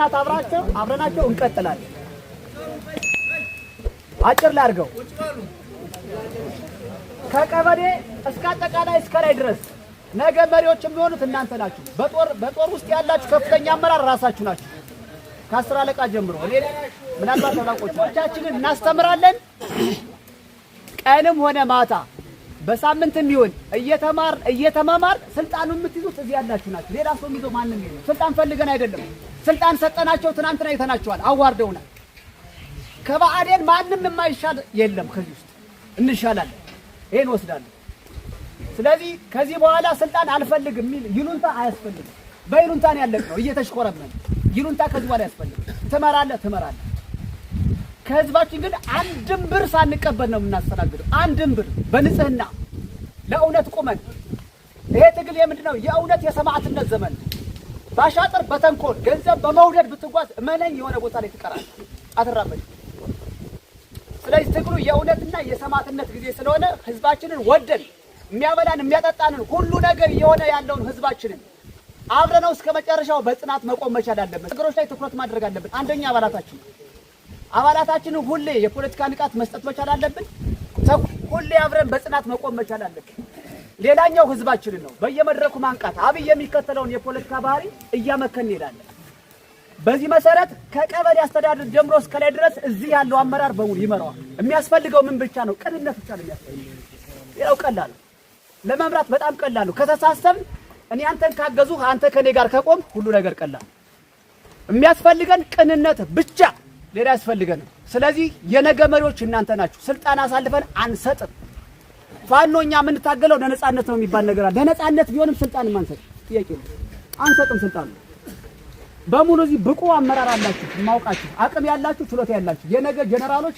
አብራቸው አብረናቸው እንቀጥላለን። አጭር ላድርገው። ከቀበሌ እስከ አጠቃላይ እስከ ላይ ድረስ ነገ መሪዎች የሚሆኑት እናንተ ናችሁ። በጦር ውስጥ ያላችሁ ከፍተኛ አመራር ራሳችሁ ናችሁ። ከ10 አለቃ ጀምሮ እኔ ምናልባት ታላቆቻችንን እናስተምራለን። ቀንም ሆነ ማታ በሳምንትም ይሁን እየተማር እየተማማር ስልጣኑን የምትይዙት እዚህ ያላችሁ ናችሁ። ሌላ ሰው የሚይዘው ማንም የለም። ስልጣን ፈልገን አይደለም። ስልጣን ሰጠናቸው። ትናንትና አይተናቸዋል፣ አዋርደውናል። ከባዕዴን ማንም የማይሻል የለም። ከዚህ ውስጥ እንሻላለን። ይሄን ወስዳለሁ። ስለዚህ ከዚህ በኋላ ስልጣን አልፈልግም የሚል ይሉንታ አያስፈልግም። በይሉንታ ነው ያለቅነው፣ እየተሽኮረመን ይሉንታ ከዚህ በኋላ አያስፈልግም። ትመራለህ፣ ትመራለህ። ከህዝባችን ግን አንድም ብር ሳንቀበል ነው የምናስተናግደው። አንድም ብር በንጽህና ለእውነት ቁመን። ይሄ ትግል የምንድን ነው? የእውነት የሰማዕትነት ዘመን። ባሻጥር በተንኮል ገንዘብ በመውደድ ብትጓዝ እመነኝ የሆነ ቦታ ላይ ትቀራለህ፣ አትራመድም። ስለዚህ ትግሉ የእውነትና የሰማዕትነት ጊዜ ስለሆነ ህዝባችንን ወደን የሚያበላን የሚያጠጣንን ሁሉ ነገር እየሆነ ያለውን ህዝባችንን አብረነው እስከ መጨረሻው በጽናት መቆም መቻል አለብን። ነገሮች ላይ ትኩረት ማድረግ አለብን። አንደኛ አባላታችንን ሁሌ የፖለቲካ ንቃት መስጠት መቻል አለብን። ሁሌ አብረን በጽናት መቆም መቻል አለብን። ሌላኛው ህዝባችንን ነው በየመድረኩ ማንቃት። አብይ የሚከተለውን የፖለቲካ ባህሪ እያመከን እንሄዳለን። በዚህ መሰረት ከቀበሌ አስተዳደር ጀምሮ እስከ ላይ ድረስ እዚህ ያለው አመራር በሙሉ ይመራዋል። የሚያስፈልገው ምን ብቻ ነው? ቅንነት ብቻ ነው የሚያስፈልገው። ሌላው ቀላል ነው፣ ለመምራት በጣም ቀላል ነው። ከተሳሰብን፣ እኔ አንተን ካገዙህ፣ አንተ ከኔ ጋር ከቆም ሁሉ ነገር ቀላል ነው። የሚያስፈልገን ቅንነት ብቻ፣ ሌላ አያስፈልገንም። ስለዚህ የነገ መሪዎች እናንተ ናችሁ። ስልጣን አሳልፈን አንሰጥም። ፋኖ እኛ የምንታገለው ለነጻነት ነው የሚባል ነገር አለ። ለነጻነት ቢሆንም ስልጣን አንሰጥም። ጥያቄ ነው። አንሰጥም ስልጣን በሙሉ። እዚህ ብቁ አመራር አላችሁ፣ የማውቃችሁ፣ አቅም ያላችሁ፣ ችሎታ ያላችሁ የነገ ጀነራሎች።